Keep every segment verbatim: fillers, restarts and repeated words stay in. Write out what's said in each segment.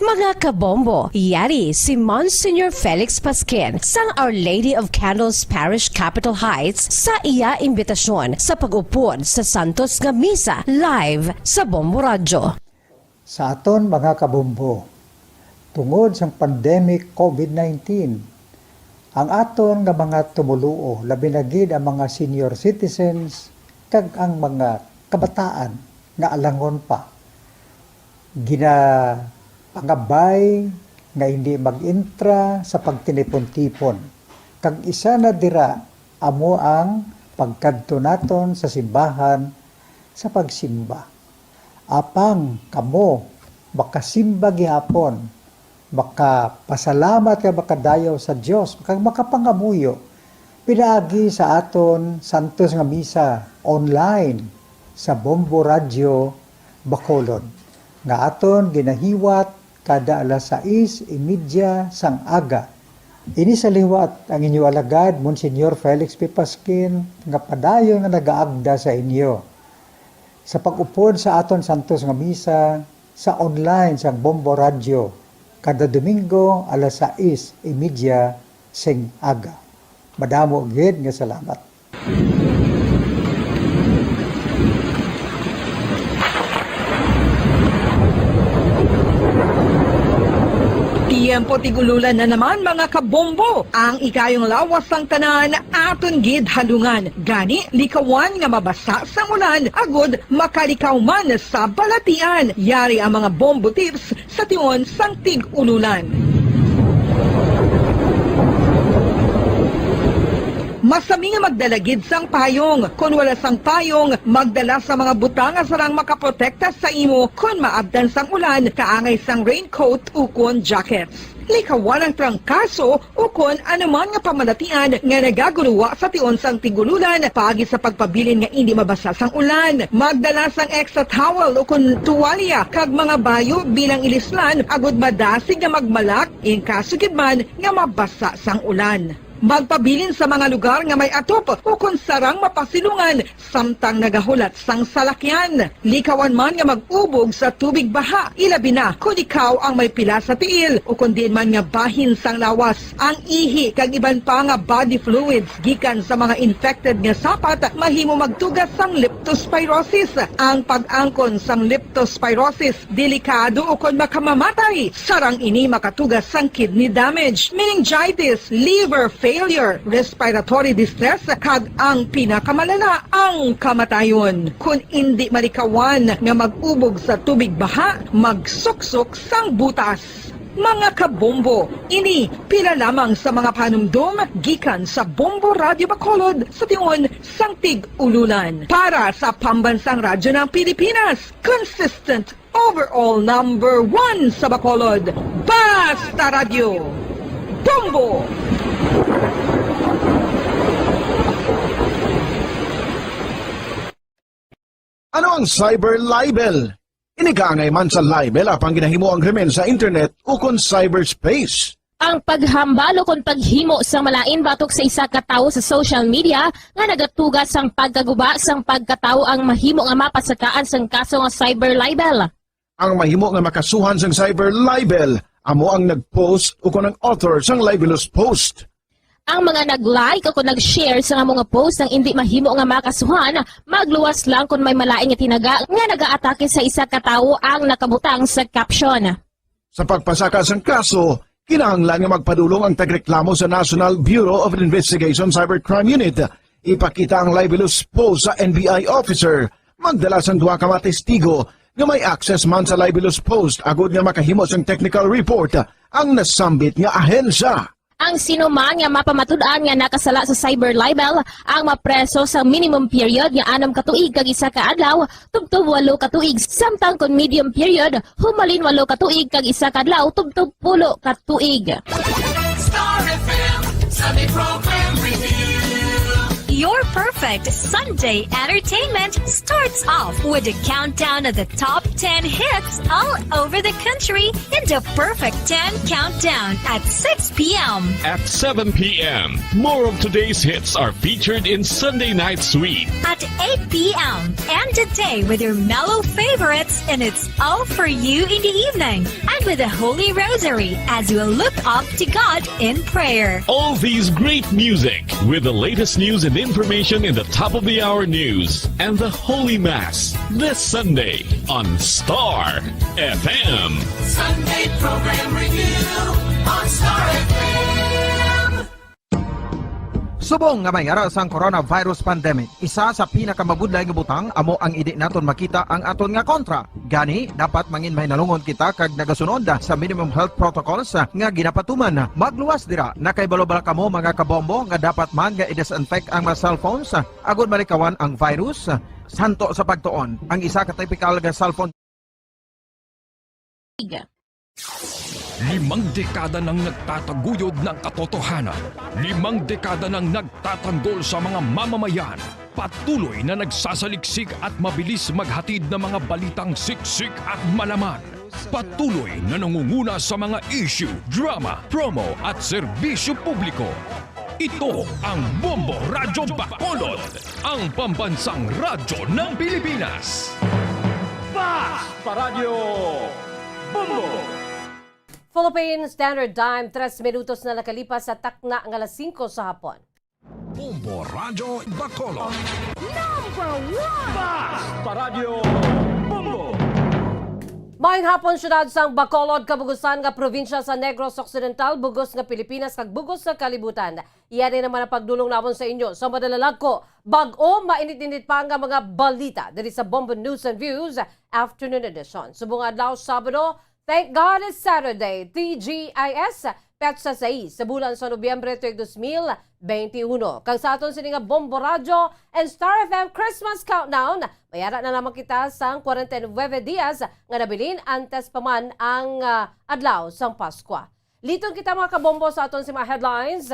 Mga kabombo, yari si Monsignor Felix Pasquin sang Our Lady of Candles Parish, Capitol Heights, sa iya imbitasyon sa pag-upod sa Santos nga Misa live sa Bombo Radyo. Sa aton mga kabombo, tungod sang pandemic COVID nineteen, ang aton nga mga tumoluo, labi na gid ang mga senior citizens kag ang mga kabataan nga alangon pa, ginapangabay nga hindi mag-entra sa pagtinipon-tipon. Kag isa na dira amo ang pagkadto naton sa simbahan sa pagsimba. Apang kamo makasimba gihapon, makapasalamat kag makadayaw sa Dios, kag makapangamuyo pinaagi sa aton santos nga misa online sa Bombo Radyo Bacolod, nga aton ginahiwat kada alas sais y media sang aga. Ini sa liwat ang inyo alagad, Monsignor Felix P. Pasquin, nga padayon nga nagaagda sa inyo sa pag-upod sa aton santos nga misa sa online sang Bombo Radyo kada Domingo alas sais y media sing aga. Madamo gid nga salamat. Tiyempo tig-ululan na naman, mga kabombo. Ang ikayong lawas sang tanan aton gid halungan. Gani, likawan nga mabasa sang ulan agud makalikaw man sa balatian. Yari ang mga bombo tips sa tion sang tig-ululan. Masami nga magdala gid sang payong. Kon wala sang payong, magdala sa mga butang nga sarang makaprotekta sa imo kon maabtan sang ulan, kaangay sang raincoat ukon jackets. Likawan ang trangkaso ukon anuman nga pamalatian nga nagaguruwa sa tion sang tig-ululan paagi sa pagpabilin nga indi mabasa sang ulan. Magdala sang extra towel ukon tuwalya kag mga bayo bilang ilislan agud madasig nga magmalak in kaso gid man nga mabasa sang ulan. Magpabilin sa mga lugar nga may atop ukon sarang mapasilungan samtang nagahulat sang salakyan. Likawan man nga mag-ubog sa tubig baha, ilabi na kon ikaw ang may pila sa tiil ukon diin man nga bahin sang lawas. Ang ihi kag iban pa nga body fluids gikan sa mga infected nga sapat mahimo magtuga sang leptospirosis. Ang pag-angkon sang leptospirosis delikado ukon makamamatay. Sarang ini makatuga sang kidney damage, meningitis, liver failure, respiratory distress, kag ang pinakamalala, ang kamatayon. Kon indi malikawan nga mag-ubog sa tubig baha, magsuksok sang butas. Mga kabombo, ini pila lamang sa mga panumdom gikan sa Bombo Radyo Bacolod sa tion sang tig-ululan. Para sa Pambansang Radyo ng Pilipinas, consistent overall number one sa Bacolod, Basta Radyo, Bombo! Ano ang cyber libel? Ini kaangay man sa libel apang ginahimo ang krimen sa internet ukon cyberspace. Ang paghambal ukon paghimo sang malain batok sa isa ka tawo sa social media nga nagatuga sang pagkaguba sang pagkatawo ang mahimo nga mapasakaan sang kaso nga cyber libel. Ang mahimo nga makasuhan sang cyber libel amo ang nag-post ukon ang author sang libelous post. Ang mga nag-like ukon nag-share sang amo nga post ang indi mahimo nga makasuhan, magluwas lang kon may malain nga tinaga nga nagaatake sa isa ka tawo ang nakabutang sa caption. Sa pagpasaka sang kaso, kinahanglan nga magpadulong ang tagreklamo sa National Bureau of Investigation Cybercrime Unit. Ipakita ang libelous post sa N B I officer. Magdala sang duha ka mga testigo nga may access man sa libelous post agud nga makahimo sang technical report ang nasambit nga ahensya. Ang sino man nga mapamatud-an nga nakasala sa cyber libel ang mapreso sa minimum period nga anom ka tuig kag isa ka adlaw tubtob walo ka tuig, samtang kon medium period, humalin walo ka tuig kag isa ka adlaw tubtob pulo ka tuig. Star F M, Sunday Program Review. Your perfect Sunday entertainment starts off with a countdown of the top ten hits all over the country in the Perfect ten Countdown at six p.m. At seven p.m., more of today's hits are featured in Sunday Night Sweet. At eight p.m., end the day with your mellow favorites, and it's all for you in the evening. And with the Holy Rosary as you look up to God in prayer. All these great music with the latest news and information in the top of the hour news and the Holy Mass this Sunday on Star F M. Sunday program review on Star F M. Subong nga may ara sang coronavirus pandemic, isa sa pinakamabudlay nga butang amo ang indi naton makita ang aton nga kontra. Gani, dapat mangin mahinalungon kita kag nagasunod sa minimum health protocols nga ginapatuman. Magluwas dira, nakahibalo bala kamo, mga kabombo, nga dapat man nga i-disinfect ang mga cellphones agud malikawan ang virus? Santo sa pagtuon, ang isa ka tipikal nga cellphone Limang dekada nang nagtataguyod ng katotohanan. Limang dekada nang nagtatanggol sa mga mamamayan. Patuloy na nagsasaliksik at mabilis maghatid ng mga balitang siksik at malaman. Patuloy na nangunguna sa mga issue, drama, promo at serbisyo publiko. Ito ang Bombo Radyo Bacolod, ang pambansang radyo ng Pilipinas. Fast Paradyo Bombo! Philippine Standard Time, tres minutos na nakalipas sa takna nga alas singko sa hapon. Bombo Radyo Bacolod. Number one! Fast Paradyo Bombo! Maayong hapon, syudad sang Bacolod, kabugusan nga probinsya sa Negros Occidental, bugos nga Pilipinas, kag bugos nga kalibutan. Iya na naman ang pagdulong namon sa inyo sa madalalagko, bag-o, mainit-init pa nga mga balita diri sa Bombo News and Views Afternoon Edition. Subong adlaw, Sabado, thank God it's Saturday, T G I S, petsa sais sa bulan sa Nobyembre tuig dos mil benti uno. Kag sa aton sini nga Bombo Radyo and Star F M Christmas Countdown, may ara na naman kita sang kwarenta y nuebe dias nga nabilin antes pa man ang, ah, adlaw sang Paskwa. Liton kita, mga kabombo, sa aton si mga headlines.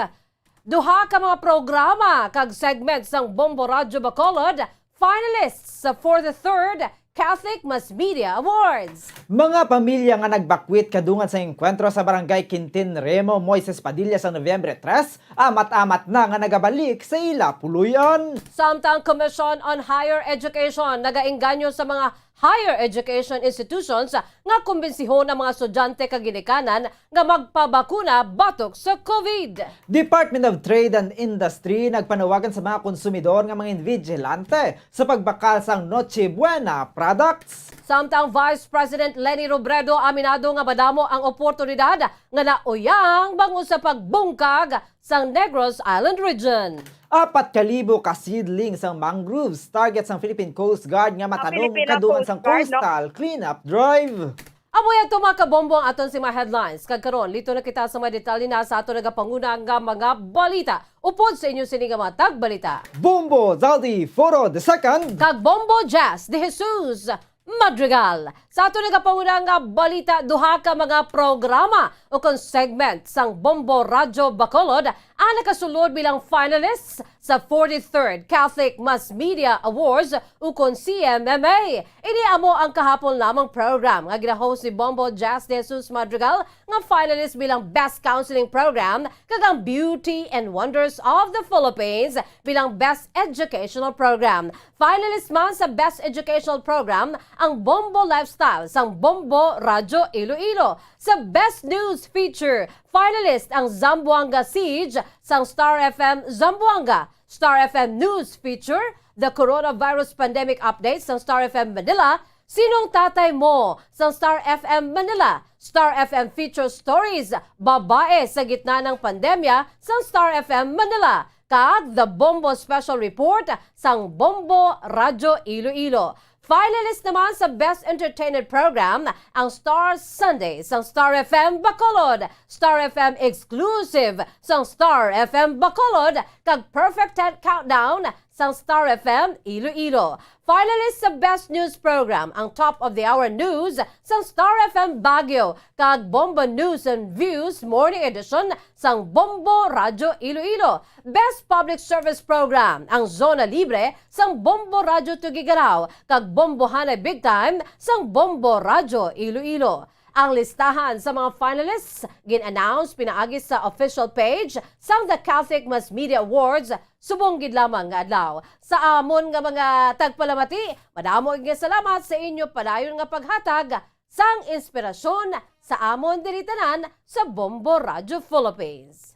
Duha ka mga programa kag segment sang Bombo Radyo Bacolod finalists for the third Catholic Mass Media Awards. Mga pamilya nga nagbakwit kadungan sa engkwentro sa Barangay Quintin Remo, Moises Padilla, sa Nobyembre tres, amat-amat na nga nagabalik sa ila puloy-on. Samtang Commission on Higher Education nagaengganyo sa mga higher education institutions nga kumbensihon ang mga estudyante kag ginikanan nga magpabakuna batok sa COVID. Department of Trade and Industry nagpanawagan sa mga konsumidor nga mangin vigilante sa pagbakal sang Noche Buena products. Samtang Vice President Leni Robredo aminado nga madamo ang oportunidad nga nauyang bangod sa pagbungkag sang Negros Island Region. Apat ka libo ka seedling sang mangroves target sang Philippine Coast Guard nga matanom Philippine kadungan Coast sang Guard, no? Coastal Cleanup Drive. Amo yan to, mga kabombo, ang aton si mga headlines. Kag karon, lito na kita sa mga detalye na sa aton nagapanguna nga mga balita. Upod sa inyo sini nga mga tagbalita, Bombo Zaldi Foro the second. Kag Bombo Jazz de Jesus Madrigal. Sa aton nagapanguna nga balita, duha ka mga programa o kon segment sang Bombo Radyo Bacolod ang nakasulod bilang finalists sa forty-third Catholic Mass Media Awards, ukon C M M A. Ini amo ang kahapon lamang program nga gina-host ni Bombo Jazz de Jesus Madrigal nga finalist bilang Best Counseling Program, kag ang Beauty and Wonders of the Philippines bilang Best Educational Program. Finalist man sa Best Educational Program ang Bombo Lifestyle sang Bombo Radyo Iloilo. Sa Best News Feature, finalist ang Zamboanga Siege sang Star F M Zamboanga. Star F M News Feature, The Coronavirus Pandemic Update sang Star F M Manila, Sinong Tatay Mo sang Star F M Manila, Star F M Feature Stories, Babae sa Gitna ng Pandemya sang Star F M Manila, kag The Bombo Special Report sang Bombo Radyo Iloilo. Finalist naman sa Best Entertainment Program ang Star Sunday sang Star F M Bacolod, Star F M Exclusive sang Star F M Bacolod, kag Perfect ten Countdown sang Star F M Iloilo. Finalist sa Best News Program ang Top of the Hour News sang Star F M Baguio kag Bombo News and Views Morning Edition sang Bombo Radyo Iloilo. Best Public Service Program ang Zona Libre sang Bombo Radyo Tugigarao kag Bombohanay Big Time sang Bombo Radyo Iloilo. Ang listahan sa mga finalists gin-announce pinaagi sa official page sang The Catholic Mass Media Awards subong gid lamang nga adlaw. Sa amon nga mga tagpalamati, madamo nga salamat sa inyo padayon nga paghatag sang inspirasyon sa amon diri tanan sa Bombo Radyo Philippines.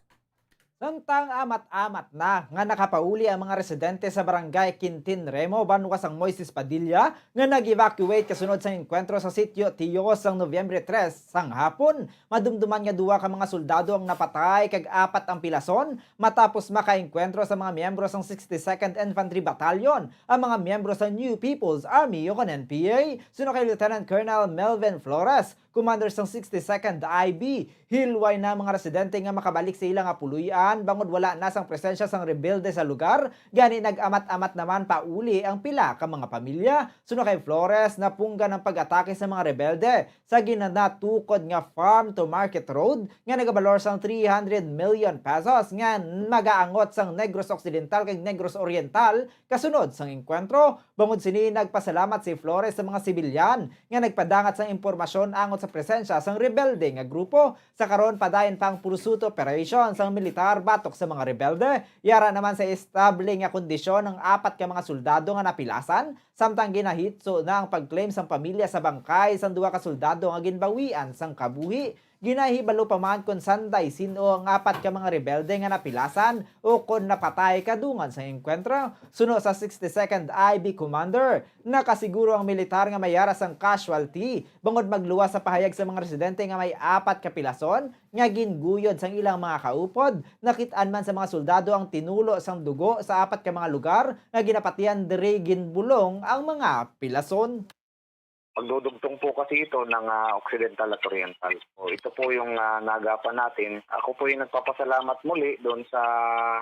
Samtang amat-amat na nga nakapauli ang mga residente sa Barangay Quintin Remo, banwa sang Moises Padilla, nga nag-evacuate kasunod sa engkwentro sa Sitio Tiyo sang Nobyembre tres sang hapon, madumduman nga duha ka mga soldado ang napatay kag apat ang pilason matapos makaengkwentro sa mga miyembro sang sixty-second Infantry Battalion, ang mga miyembro sa New People's Army o kon N P A. Suno kay Lieutenant Colonel Melvin Flores, commander sang sixty-second I B, hilway na mga residente nga makabalik sa ila nga puloy-an bangod wala na sang presensya sang rebelde sa lugar, gani nag-amat-amat naman pauli ang pila ka mga pamilya. Suno kay Flores, napunggan ang pag-atake sa mga rebelde sa ginanatukod nga farm to market road nga nagabalor sang three hundred million pesos nga magaangot sang Negros Occidental kag Negros Oriental kasunod sang engkwentro. Bangod sini, nagpasalamat si Flores sa mga sibilyan nga nagpadangat sang impormasyon angot sa presensya sang rebelde nga grupo. Sa karon, padayon pa ang pursuit operation sang militar batok sa mga rebelde. Yara naman sa estable nga kondisyon ang apat ka mga soldado nga napilasan, samtang ginahitso na ang pag-claim sang pamilya sa bangkay sang duha ka soldado nga ginbawian sang kabuhi. Ginahibalo pa man kon sanday sin-o ang apat ka mga rebelde nga napilasan o kon napatay kadungan sang engkwentro. Suno sa sixty-second I B Commander, nakasiguro ang militar nga may yara sang casualty bangod magluwas sa pahayag sa mga residente nga may apat ka pilason nga ginguyod sang ilang mga kaupod. Nakit-an man sa mga soldado ang tinulo sang dugo sa apat ka mga lugar nga ginapatihan diri ginbulong ang mga pilason. Magdudugtong po kasi ito ng, ah, Occidental at Oriental. So, ito po yung, ah, naagapan natin. Ako po yung nagpapasalamat muli doon sa,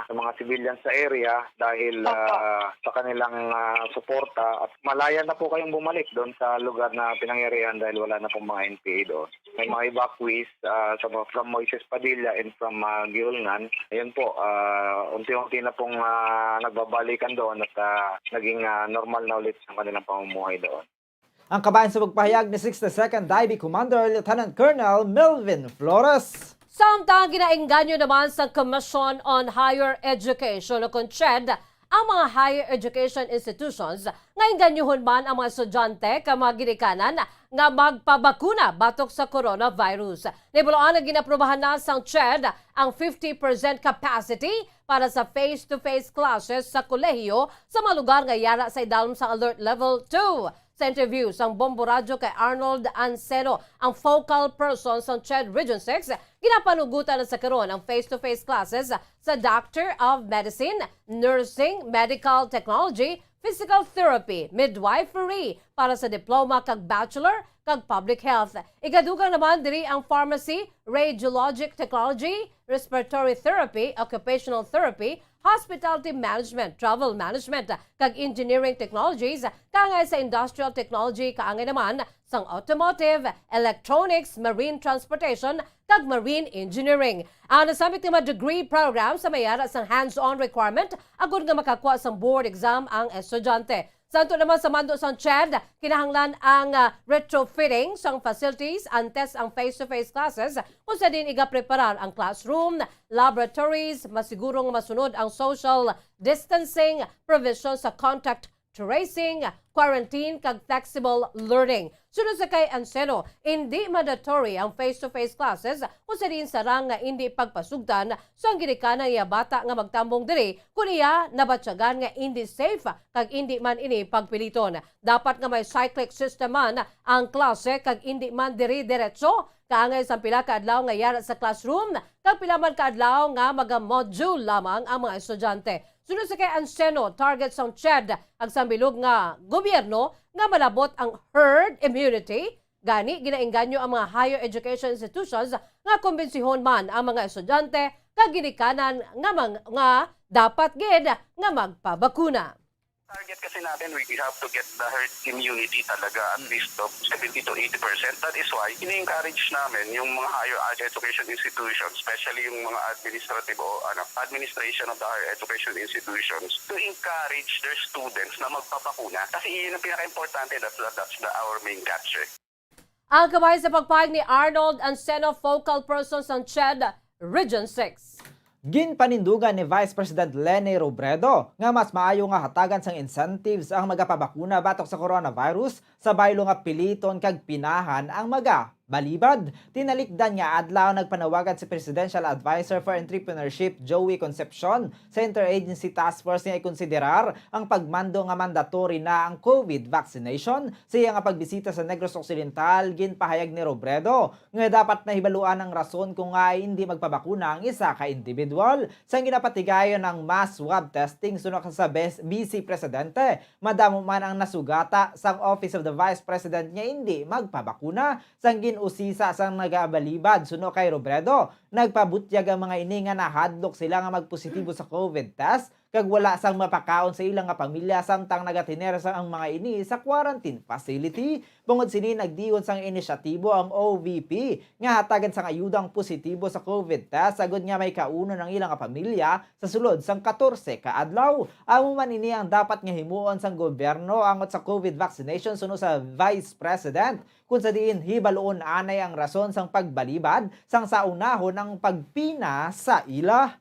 sa mga civilians sa area dahil, Opo. ah, sa kanilang, ah, suporta. At malaya na po kayong bumalik doon sa lugar na pinangyarihan dahil wala na pong mga N P A doon. May mga evacuees, ah, sa, from Moises Padilla and from, ah, Giulngan. Ayun po, ah, unti-unti na pong, ah, nagbabalikan doon at, ah, naging, ah, normal na ulit ang kanilang pamumuhay doon. Ang kabahin sa pagpahayag ni sixty-second I B Commander Lieutenant Colonel Melvin Flores. Samtang ginaengganyo naman sa Commission on Higher Education o kon CHED ang mga higher education institutions nga engganyohon man ang mga estudyante kag mga ginikanan nga magpabakuna batok sa coronavirus. Nahibaluan nga ginaprobahan na sang CHED ang fifty percent capacity para sa face-to-face classes sa kolehiyo sa mga lugar nga yara sa idalom sang Alert Level two. Sa interview sang Bombo Radyo kay Arnold Anceno, ang focal person sang CHED Region six, ginapanugutan na sa karon ang face-to-face classes sa Doctor of Medicine, Nursing, Medical Technology, Physical Therapy, Midwifery para sa diploma kag bachelor kag Public Health. Igadugang naman diri ang Pharmacy, Radiologic Technology, Respiratory Therapy, Occupational Therapy, Hospitality Management, Travel Management, kag Engineering Technologies, kaangay sa Industrial Technology, kaangay naman sang Automotive, Electronics, Marine Transportation, kag Marine Engineering. Ang nasambit nga mga degree program sa may ara sang hands-on requirement agod nga makakuha sang board exam ang estudyante. Sa anto naman sa mando sang CHED, kinahanglan ang, ah, retrofitting sang facilities antes ang face-to-face classes, kung sa diin igapreparar ang classroom, laboratories, masiguro nga masunod ang social distancing, provision sa contact tracing, quarantine, kag flexible learning. Sunod sa kay Anceno, indi mandatory ang face-to-face classes kung sa diin sarang nga indi pagpasugtan sang ginikanan iya bata nga magtambong diri, kun iya nabatyagan nga indi safe kag indi man ini pagpiliton. Dapat nga may cyclic system man ang klase kag indi man diri diretso, kaangay sang pila ka adlaw nga yara sa classroom kag pila man ka adlaw nga maga-module lamang ang mga estudyante. Sunod sa kay Anceno, target sang CHED ang sang bilog nga gobyerno nga malabot ang herd immunity Gani, ginaengganyo ang mga higher education institutions nga kumbensihon man ang mga estudyante kag ginikanan nga mang-, nga dapat gid nga magpabakuna. Target kasi natin, we have to get the herd immunity talaga, at least of seventy to eighty percent. That is why ini-encourage namin yung mga higher education institutions, especially yung mga administrative o, ano, administration of the higher education institutions, to encourage their students na magpabakuna. Kasi iyon ang pinaka-importante, that's, that's the, our main capture. Ang kabahin sa pagpahayag ni Arnold Anceno, focal person sang CHED Region six. Ginpanindugan ni Vice President Leni Robredo nga mas maayo nga hatagan sang incentives ang magapabakuna batok sa coronavirus sa baylo nga piliton kag pinahan ang magabalibad. Tinalikdan nga adlaw, nagpanawagan si Presidential Adviser for Entrepreneurship Joey Concepcion sa Interagency Task Force nga ikonsiderar ang pagmando nga mandatory na ang COVID vaccination sa iya nga pagbisita sa Negros Occidental. Ginpahayag ni Robredo nga dapat nahibaluan ang rason kung ngaa hindi magpabakuna ang isa ka individual. Sang ginapatigayon ang mass swab testing suno sa bes-, Vice Presidente, madamo man ang nasugata sang Office of the Vice President nga hindi magpabakuna. Sang gin-usisa sang nagabalibad suno kay Robredo, nagpabutyag ang mga ini nga nahadlok sila nga magpositibo sa COVID test kag wala sang mapakaon sa ila nga pamilya samtang nagatener sa ang mga ini sa quarantine facility. Bangod sini, nagdiyon sang inisyatibo ang O V P nga hatagan sang ayuda ang positibo sa COVID test agud nga may kaunon ang ila nga pamilya sa sulod sang katorse ka adlaw. Amo man ini ang dapat nga himuon sang gobyerno angot sa COVID vaccination suno sa Vice President, kun sa diin hibaluon anay ang rason sang pagbalibad sang sa unahon ang pagpina sa ila.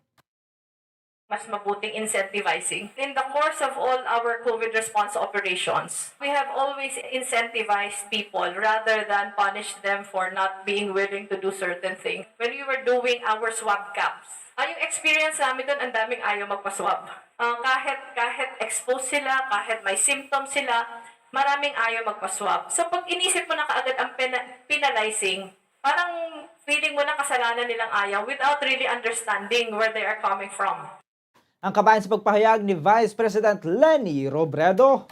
Mas mabuting incentivizing. In the course of all our COVID response operations, we have always incentivized people rather than punish them for not being willing to do certain things. When we were doing our swab camps, ah, yung experience namin doon, ang daming ayaw magpa-swab. Ah, kahit, kahit exposed sila, kahit may symptoms sila, maraming ayaw magpa-swab. So, pag inisip mo na kaagad ang pena-, penalizing, parang feeling mo na kasalanan nilang ayaw without really understanding where they are coming from. Ang kabahin sa pagpahayag ni Vice President Leni Robredo.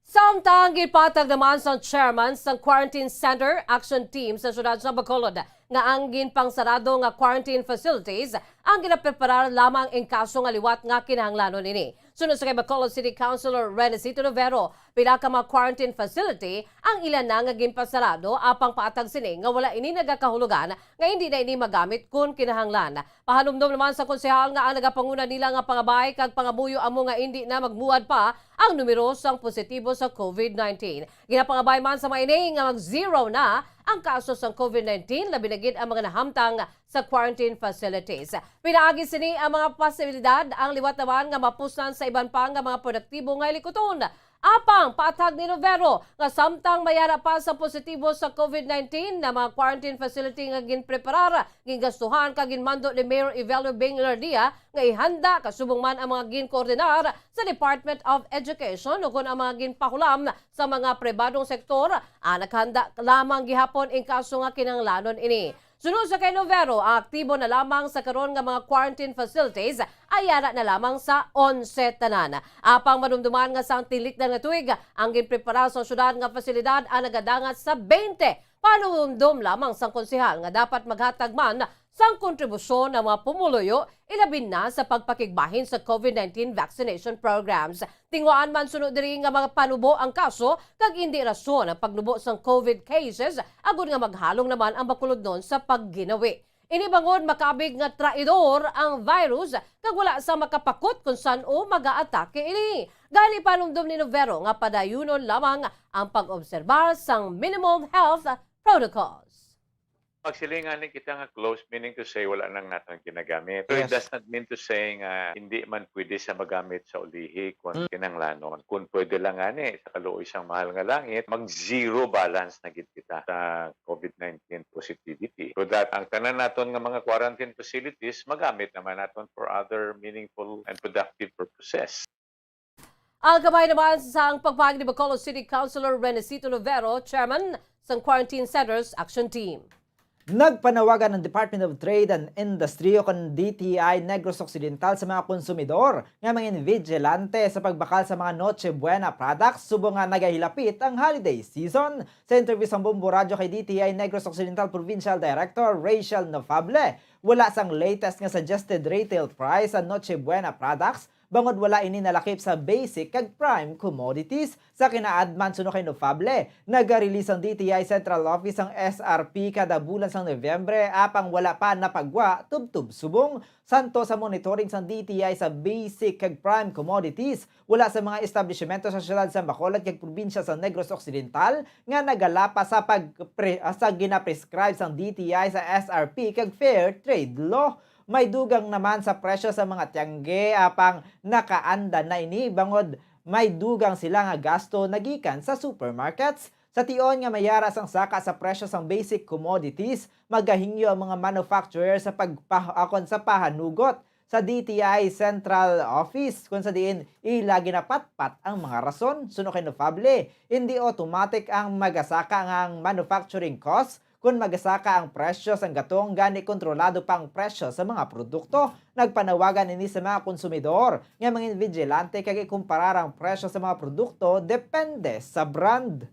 Samtang ginpatag naman sang chairman sang Quarantine Center Action Team sa siyudad sa Bacolod nga ang ginpangsarado nga quarantine facilities ang ginapreparar lamang in kaso nga liwat nga kinahanglanon ini. Suno sa kay Bacolod City Councilor Renesito Novero, pila ka mga quarantine facility ang ila na nga ginpasarado, apang paatag sini nga wala ini nagakahulugan nga hindi na ini magamit kon kinahanglan. Pahanumdom naman sa konsehal nga ang nagapanguna nila nga pangabay kag pangamuyo amo nga indi na magmuad pa ang numero sang positibo sa COVID nineteen. Ginapangabay man sa mga ini nga mag-zero na ang kaso sang COVID nineteen, labi na gid ang mga nahamtang sa quarantine facilities. Pinaagi sini ang mga pasilidad, ang liwat naman nga mapuslan sa iban pa nga mga produktibo nga hilikuton. Apang paatag ni Novero nga samtang may ara pa sa positibo sa COVID nineteen na mga quarantine facility nga ginpreparar, gingastuhan kag ginmando ni Mayor Evelio Bing Lardia nga ihanda, kasubong man ang mga ginkoordinar sa Department of Education, ukon ang mga ginpahulam sa mga pribadong sektor, ah, nakahanda lamang gihapon in kaso nga kinahanglanon ini. Suno sa kay Novero, ang aktibo na lamang sa karon nga mga quarantine facilities ay ara na lamang sa onse tanan. Apang madumduman nga sang tilikdan nga tuig, ang ginprepara sa syudad nga pasilidad ang nagadangat sa twenty. Panumdom lamang sang konsehal nga dapat maghatag man sang kontribusyon ang mga pumuluyo, ilabi na sa pagpakigbahin sa COVID nineteen vaccination programs. Tinguhaan man suno diri nga mapanubo ang kaso kag indi rason ang pagnubo sang COVID cases agud nga maghalong naman ang Bacolodnon sa pagginawi. Ini bangod makabig nga traidor ang virus kag wala sa makapakot kon san-o mag-aatake ini. Gani, panumdom ni Novero nga padayunon lamang ang pag-obserbar sang minimum health protocols. Magsiling ani kita nga closed, meaning to say, wala nang natang ginagamit. So, it Yes. does not mean to say nga hindi man pwede sa magamit sa ulihi kung Mm. kinahanglanon. Kung pwede lang ani, sa kaluoy sang mahal nga langit, mag-zero balance na gid kita sa COVID nineteen positivity. So that ang tanan naton nga mga quarantine facilities, magamit naman naton for other meaningful and productive purposes. Ang kabahin naman sang pagpahayag ni Bacolod City Councilor Renesito Lovero, chairman sang Quarantine Centers Action Team. Nagpanawagan ang Department of Trade and Industry o kon D T I Negros Occidental sa mga konsumidor nga mangin vigilante sa pagbakal sa mga Noche Buena products subong nga nagahilapit ang holiday season. Sa interview sang Bombo Radyo kay D T I Negros Occidental Provincial Director Rachel Nofable, wala sang latest nga suggested retail price sa Noche Buena products bangod wala ini nalakip sa basic kag prime commodities. Sa kinaadman, suno kay Nofable, naga-release ang D T I Central Office sang S R P kada bulan sang Nobyembre, apang wala pa napagwa tubtob subong. Santo sa monitoring sang D T I sa basic kag prime commodities, wala sa mga establisimento sa siyudad sa Bacolod kag probinsya sa Negros Occidental nga nagalapas sa pagpre-, sa ginaprescribe sang D T I sa S R P kag fair trade law. May dugang naman sa presyo sa mga tiyangge, apang nakaanda na ini bangod may dugang sila nga gasto nagikan sa supermarkets. Sa tion nga mayara sang saka sa presyo sang basic commodities, magahingyo ang mga manufacturer sa pagpah-, akon sa pahanugot sa D T I Central Office, kung sa diin ila ginapatpat ang mga rason. Suno kay Nofable, hindi automatic ang magasaka nga ang manufacturing cost kun magasaka ang presyo sang gatong, gani kontrolado pa ang presyo sa mga produkto. Nagpanawagan ini sa mga konsumidor nga mangin vigilante kag ikumparar ang presyo sa mga produkto depende sa brand.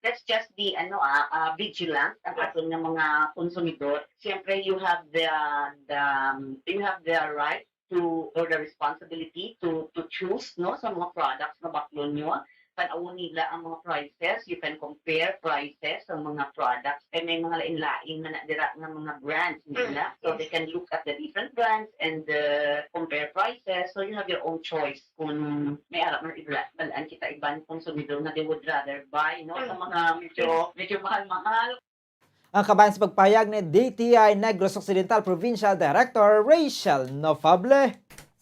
Let's just be ano ah, ah, vigilant ang aton nga mga konsumidor. Siyempre you have the the um, you have the right to or the responsibility to to choose no sa mga products nga baklon nyo. Tan-awon nila ang mga prices, you can compare prices sa mga products. Kay may mga lain-lain man na dira nga mga brands nila. So they can look at the different brands and uh, compare prices. So you have your own choice kung may ara man ibla-, balaan kita iban konsumidor nga they would rather buy no sa mga medyo medyo mahal-mahal. Ang kabahin sa pagpahayag ni D T I Negros Occidental Provincial Director Rachel Nofable.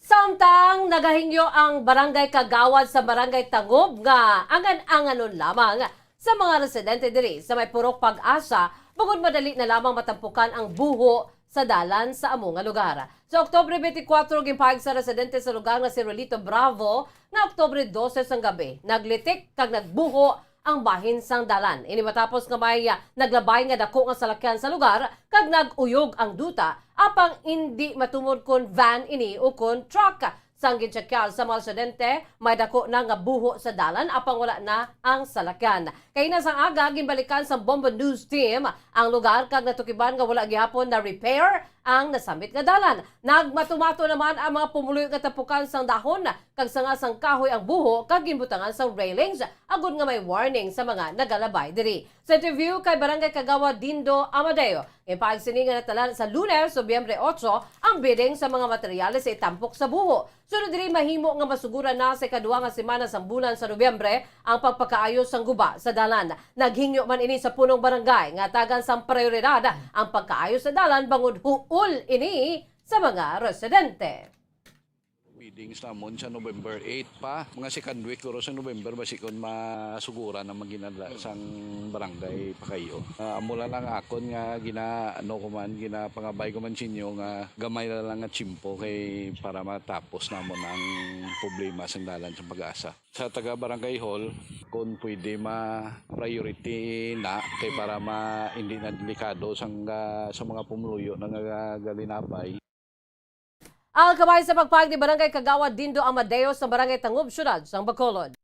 Samtang nagahingyo ang barangay kagawad sa barangay Tangob nga angan-anganon lamang sa mga residente diri sa may Purok Pag-asa bangod madali na lamang matampukan ang buho sa dalan sa amo nga lugar. Sa Oktubre twenty-four, ginpahayag sa residente sa lugar nga si Rolito Bravo nga Oktubre dose sang gabi naglitik kag nagbuho ang bahin sang dalan. Ini matapos nga may ah, naglabay nga dako nga salakyan sa lugar kag nag-uyog ang duta, apang indi matumod kon van ini o kon truck. Sang ginchekyar sa mga residente, may dako na nga buho sa dalan apang wala na ang salakyan. Kaina sang aga, ginbalikan sang Bombo News Team ang lugar kag natukiban nga wala gihapon na-repair ang nasambit nga dalan. Nagmatumato naman ang mga pumuluyo nga tapukan sang dahon kag sanga sang kahoy ang buho kag ginbutangan sang railings agod nga may warning sa mga nagalabay diri. Sa interview kay Barangay Kagawad Dindo Amadeo, ginpahayag sini nga natalan sa Lunes, Nobyembre otso, ang bidding sa mga materyales sa itampok sa buho. Sunod diri, mahimo nga masuguran na sa ikaduha nga semana sang bulan sa Nobyembre ang pagpakaayo sang guba sa dalan. Naghingyo man ini sa punong barangay nga tagan sang prioridad ang pagkaayo sa dalan bangod huol ini sa mga residente. Biddings namon sa November eight pa, mga second week guro sa November, basi kon masuguran ang maginadla sang barangay pakayo. Ah, amo lang ang akon nga gina-, ano ko man, ginapangabay ko man sa inyo nga gamay na lang nga tiyempo kay para matapos namon ang problema sang dalan sa Pag-asa. Sa taga Barangay Hall, kung pwede ma-priority na kay para ma-, hindi na delikado sang, ah, sa mga pumuluyo na nga galinabay. Ang kabahin sa pagpahayag ni Barangay Kagawad Dindo Amadeo sa Barangay Tangob, Siyudad sang Bacolod.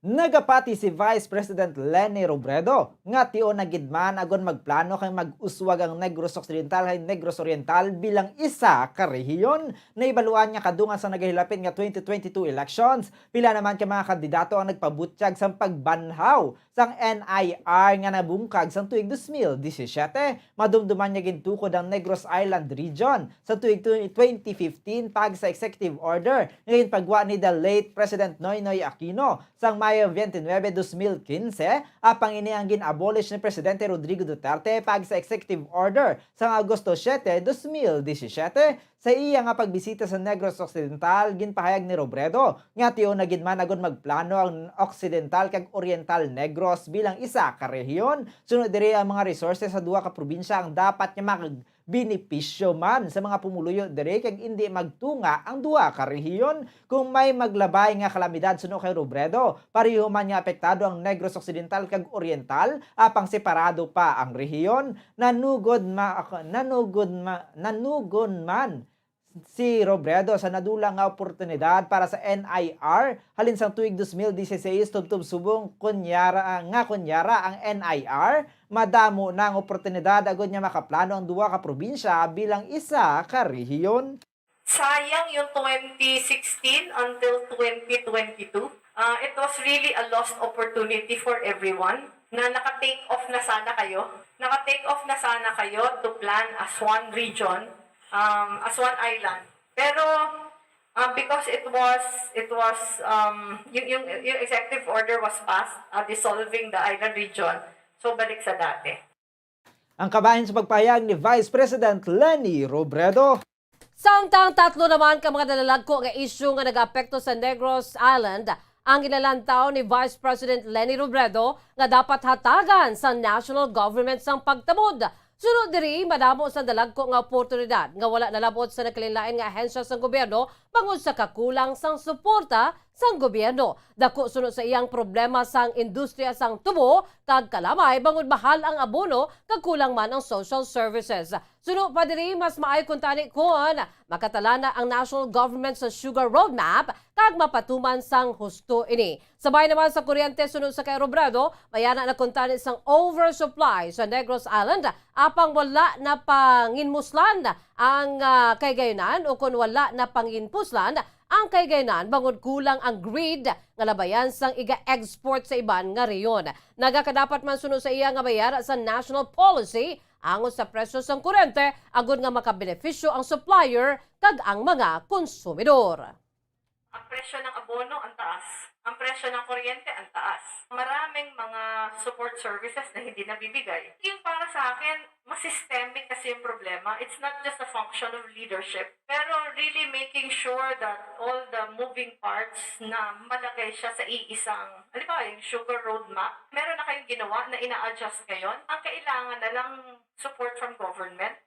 Nagapati si Vice President Leni Robredo nga tion na gid man agon magplano kay mag-uswag ang Negros Occidental kay Negros Oriental bilang isa ka rehiyon. Nahibaluan nga kadungan sa nagahilapit nga twenty twenty-two elections, pila naman ka mga kandidato ang nagpabutyag sang pagbanhaw sang N I R nga nabungkag sang tuig dos mil disisiete. Madumduman nga gintukod ang Negros Island Region sa tuig twenty fifteen pag sa executive order nga ginpagwa ni the late President Noynoy Aquino sang Mayo twenty-nine, dos mil quince, apang ini ang gin-abolish ni Presidente Rodrigo Duterte pag sa executive order sang Agosto siete, dos mil disisiete. Sa iya nga pagbisita sa Negros Occidental, ginpahayag ni Robredo nga tion na gid man agon magplano ang Occidental kag Oriental Negros bilang isa ka rehiyon. Sunod diri, ang mga resources sa duha ka probinsya ang dapat nga mag-, benepisyo man sa mga pumuluyo diri kag indi magtunga ang duha ka rehiyon kung may maglabay nga kalamidad suno kay Robredo. Pareho man nga apektado ang Negros Occidental kag Oriental, apang separado pa ang rehiyon. Nanugod ma, nanugod ma, nanugon man si Robredo sa nadula nga oportunidad para sa N I R halin sang tuig dos mil dieciséis tubtob subong kunyara, nga kunyara ang N I R madamo na ang oportunidad agud nga makaplano ang duha ka probinsya bilang isa ka rehiyon. Sayang yung twenty sixteen until twenty twenty-two. Ah, it was really a lost opportunity for everyone na naka-take off na sana kayo. Naka-take off na sana kayo to plan as one region, um, as one island. Pero um, because it was it was um, yung, yung yung executive order was passed uh, dissolving the island region. So balik sa dati. Ang kabahin sa pagpahayag ni Vice President Leni Robredo. Samtang tatlo naman ka mga nalalagko nga isyu nga nagaapekto sa Negros Island ang ginalantaw ni Vice President Leni Robredo nga dapat hatagan sa national government sang pagtamod. Suno diri, madamo sa dalagko nga oportunidad nga wala nalabot sa nagkalainlain nga ahensya sang gobyerno bangod sa kakulang sang suporta sang gobyerno. Dako suno sa iyang problema sang industriya sang tubo kag kalamay bangod mahal ang abono kag kulang man ang social services. Suno pa diri, mas maayo kuntani kon makatalana ang national government sa sugar roadmap kag mapatuman sang husto ini. Sabay naman sa kuryente, suno sa kay Robredo, mayana na kuntani sang oversupply sa Negros Island, apang wala na panginmuslan ang ah, kahigayonan o kon wala na panginpuslan ang kahigayonan bangod kulang ang grid nga labayan sang iga-export sa iban nga rehiyon. Nagakadapat man suno sa iya nga mayara sa national policy angot sa presyo sang kuryente agud nga makabenepisyo ang supplier kag ang mga konsumidor. Ang presyo ng abono ang taas. Ang presyo ng kuryente ang taas. Maraming mga support services na hindi nabibigay. Yung para sa akin, mas systemic kasi yung problema. It's not just a function of leadership, pero really making sure that all the moving parts na malagay siya sa iisang, halimbawa, yung sugar roadmap, meron na kayong ginawa na ina-adjust ngayon. Ang kailangan na lang support from government.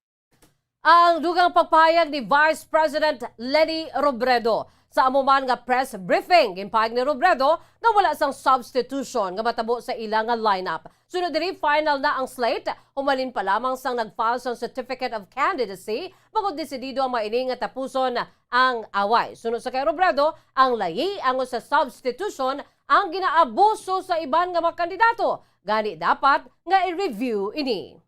Ang dugang pagpahayag ni Vice President Leni Robredo. Sa amo man nga press briefing, ginpahayag ni Robredo nga wala sang substitution nga matabo sa ila nga lineup. Sunod diri, final na ang slate, humalin pa lamang sang nag-file sang Certificate of Candidacy, bangod desidido ang mga ini nga tapuson ang away. Suno sa kay Robredo, ang layi ango sa substitution ang ginaabuso sa iban nga mga kandidato. Gani dapat nga i-review ini.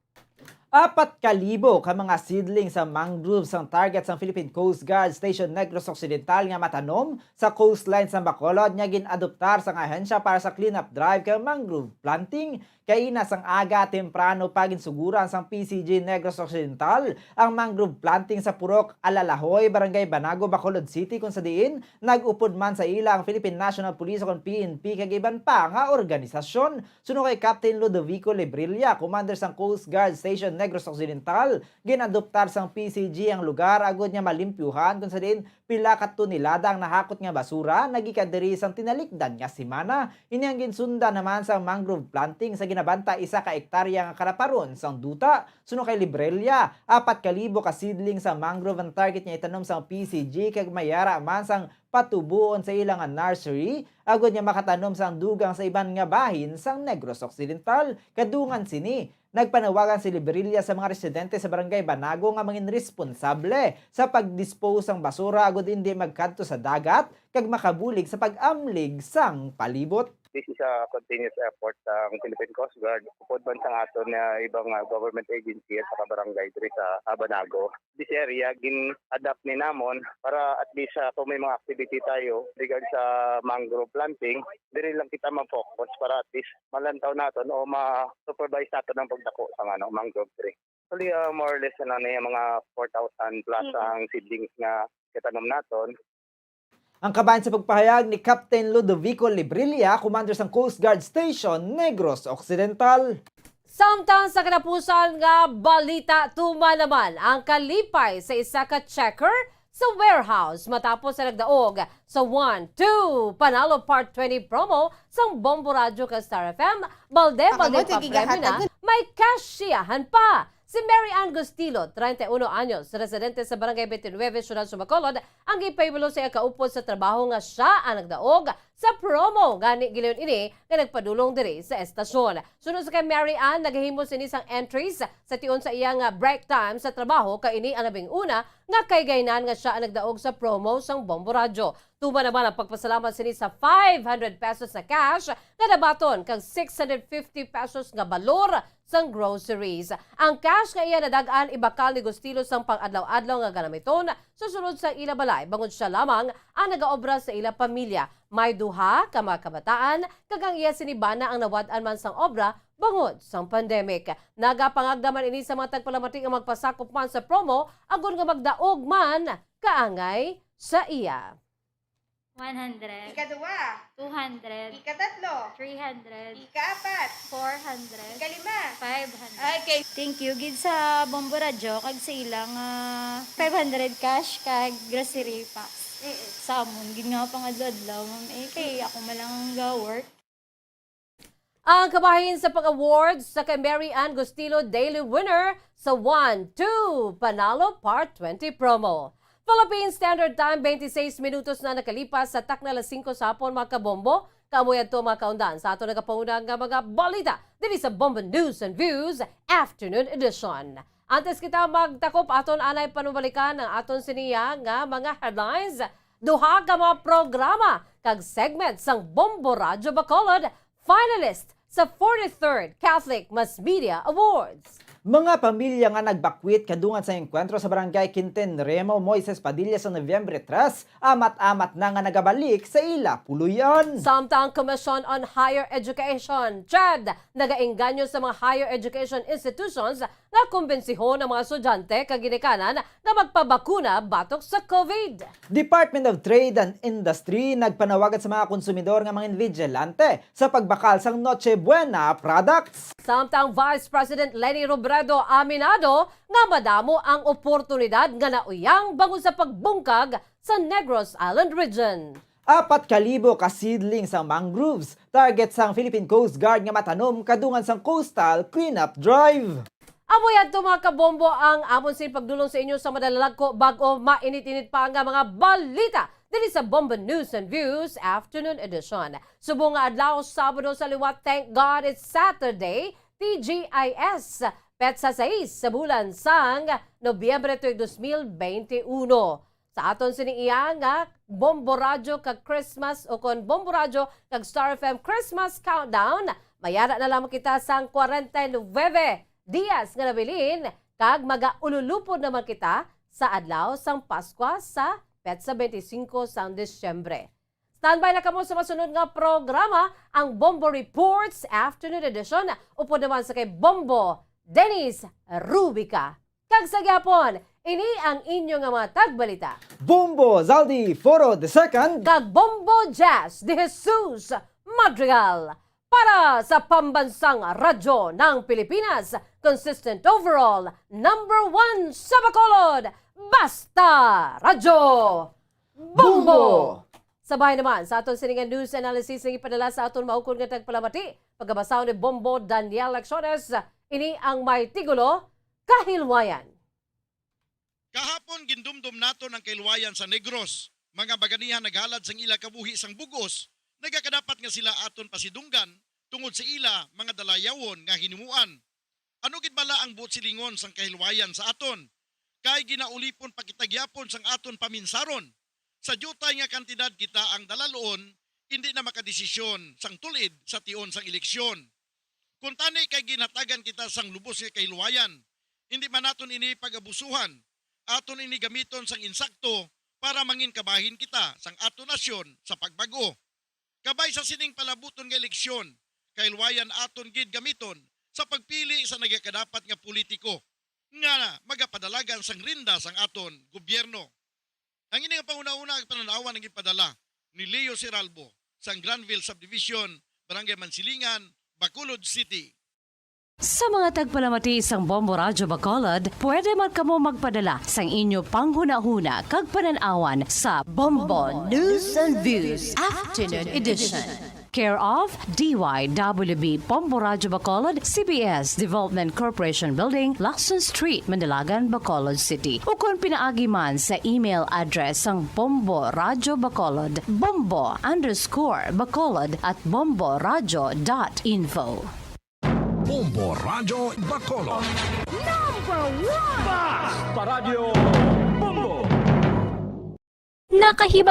Apat ka libo ka mga seedling sa mangrove sang target sang Philippine Coast Guard Station Negros Occidental nga matanom sa coastline sa Bacolod nga gin-adoptar sang ahensya para sa cleanup drive kag mangrove planting. Kaina sang aga, temprano pa, ginsuguran sang P C G Negros Occidental ang mangrove planting sa Purok Alalahoy, Barangay Banago, Bacolod City, kung sa diin nag-upod man sa ila ang Philippine National Police o kon P N P kag iban pa nga organisasyon. Suno kay Captain Ludovico Lebrilla, commander sang Coast Guard Station Negros Occidental, gin-adoptar sang P C G ang lugar agud nga malimpyuhan, kung sa diin pila ka tonelada ang nahakot nga basura nagikan diri sang tinalikdan nga semana. Ini ang ginsundan naman sang mangrove planting sa ginabanta isa ka ektarya nga kalaparon sang duta. Suno kay Lebrilla, apat ka libo ka seedling sa mangrove ang target nga itanom sang P C G kag mayara man sang patuboon sa ila nga nursery agud nga makatanom sang dugang sa iban nga bahin sang Negros Occidental. Kadungan sini, nagpanawagan si Lebrilla sa mga residente sa Barangay Banago nga mangin responsable sa pag-dispose sang basura agud indi magkadto sa dagat kag makabulig sa pag-amlig sang palibot. This is a continuous effort sang Philippine Coast Guard, upod man sang aton nga ibang ah, government agency at saka barangay diri sa ah, Banago. This area, gin-adapt ni namon para at least ah, kung may mga activity tayo regard sa mangrove planting, diri lang kita mag-focus para at least malantaw naton o ma-supervise naton ang pagdako sang ano, mangrove tree. Actually, ah, more or less ano na yung mga four thousand plus ang seedlings nga katanom naton. Ang kabahin sa pagpahayag ni Captain Ludovico Lebrilla, commander sang Coast Guard Station Negros Occidental. Samtang sa katapusan nga balita, tuman naman ang kalipay sa isa ka checker sa warehouse matapos sa nagdaog sa One, Two, Panalo Part twenty promo sang Bombo Radyo kag Star F M. Balde-balde pa premyo na, may kasyahan pa. Si Mary Ann Gustilo, treinta y uno anyos, residente sa Barangay twenty-nine, Siyudad sa Bacolod, ang gipahibalo sa iya kaupod sa trabaho nga siya ang nagdaog sa promo, gani gilayon ini nga nagpadulong diri sa estasyon. Suno sa kay Mary Ann, nagahimo sini sang entries sa tion sa iya nga break time sa trabaho, kay ini ang labing una nga kahigayonan nga siya ang nagdaog sa promo sang Bombo Radyo. Tuman naman ang pagpasalamat sini sa five hundred pesos na cash nga nabaton kag six hundred fifty pesos nga balor sang groceries. Ang cash nga iya nadag-an ibakal ni Gustilo sang pang-adlaw-adlaw nga ginamiton sa sulod sang ila balay, bangod siya lamang ang nagaobra sa ila pamilya. May duha ka mga kabataan, kag ang iya sini bana ang nawad-an man sang obra bangod sang pandemic. Nagapangagda man ini sa mga tagpalamati nga magpasakop man sa promo, agod nga magdaog man kaangay sa iya. One hundred. Ikaduwa. Two hundred. Ikatatlo. Three hundred. Ikaapat. Four hundred. Ikalima. Five hundred. Okay. Thank you gid sa Bombo Radyo kag sa ilang ah, five hundred cash kag grocery packs. Mm-mm. Sa amon gid nga pang-adlaw-adlaw, ma'am. Eh, kay ako man lang ang ga-work. Ang kabahin sa pag-awards sa kay Mary Ann Gustilo Daily Winner sa one two Panalo Part twenty Promo. Philippine Standard Time, twenty-six minutos na nakalipas sa takna alas singko sa hapon, mga kabombo. Kamo yadto, mga kaundan, sa ato nagapanguna nga mga balita diri sa Bombo News and Views Afternoon Edition. Antes kita magtakop, aton anay panumalikan ang aton siniya nga mga headlines. Duha ka mga programa kag segment sang Bombo Radyo Bacolod, finalist sa forty-third Catholic Mass Media Awards. Mga pamilya nga nagbakwit kadungan sa engkwentro sa Barangay Quintin Remo Moises Padilla sa Nobyembre tres, amat-amat na nga nagabalik sa ila puloy-on. Samtang Commission on Higher Education, CHED, nagaengganyo sa mga higher education institutions nga kumbensihon ang mga estudyante kag ginikanan nga magpabakuna batok sa COVID. Department of Trade and Industry nagpanawagan sa mga konsumidor nga mangin vigilante sa pagbakal sang Noche Buena products. Samtang Vice President Leni Robredo aminado nga madamo ang oportunidad nga nauyang bangod sa pagbungkag sa Negros Island Region. Apat ka libo ka seedling sang mangroves target sang Philippine Coast Guard nga matanom kadungan sang coastal cleanup drive. Amo yadto, mga kabombo, ang amon sini pagdulong sa inyo sa madalagko bag-o mainit-init pa nga mga balita diri sa Bombo News and Views Afternoon Edition. Subong nga adlaw, Sabado sa liwat, thank God it's Saturday, T G I S, petsa sais sa bulan sang Nobyembre tuig dos mil bente uno. Sa aton sini iya nga Bombo Radyo kag Christmas, o kon Bombo Radyo kag Star F M Christmas Countdown, mayara na lamang kita sang kwarenta y nuebe dias nga nabilin, kag magaululupod naman kita sa adlaw sang Paskwa sa petsa bente singko sang Disyembre. Standby na kamo sa masunod nga programa, ang Bombo Reports Afternoon Edition, upod naman sa kay Bombo Dennis Rubica. Kag sa gihapon, ini ang inyo nga mga tagbalita. Bombo Zaldi Foro the second. Kag Bombo Jazz de Jesus Madrigal. Para sa Pambansang Radyo ng Pilipinas, consistent overall, number one sa Bacolod, Basta Radyo Bombo! Sa bahin naman, sa aton sini nga news analysis nga ipadala sa aton maukon nga tagpalamati, pagkabasahon ni Bombo Daniel Lecciones, ini ang may tigulo, Kahilwayan. Kahapon, gindumdom naton ang kahilwayan sa Negros. Mga baganihan naghalad sang ila kabuhi sang bug-os, nagakadapat nga sila aton pasidunggan tungod sa ila mga dalayawon nga hinimuan. Ano gid bala ang buot silingon sang kahilwayan sa aton? Kay ginaulipon pa kita gihapon sang aton paminsaron. Sa diutay nga kantidad kita ang dalalon, indi na makadesisyon sang tulid sa tion sang eleksyon. Kuntani kay ginhatagan kita sang lubos nga kahilwayan, indi man naton ini pag-abusuhan. Aton ini gamiton sang insakto para mangin kabahin kita sang aton nasyon sa pagbag-o. Kabay sa sining palabuton nga eleksyon, kahilwayan aton gid gamiton sa pagpili sa nagakadapat nga politiko nga magapadalagan sang renda sang aton gobyerno. Ang ini nga panghunahuna ag panan-awan ang gipadala ni Leo Seralbo sang Granville Subdivision, Barangay Mansilingan, Bacolod City. Sa mga tagpalamati sang Bombo Radyo Bacolod, pwede man kamo magpadala sang inyo panghunahuna kag panan-awan sa Bombo News and Views Afternoon Edition. Care of D Y W B Bombo Radyo Bacolod, C B S Development Corporation Building, Lacson Street, Manalagan, Bacolod City. O kon pinaagi man sa email address sang Bombo Radyo Bacolod, bombo underscore bacolod at bomboradyo dot info. Bombo Radyo Bacolod. Number one! Basta Radyo Bombo! Nakahimo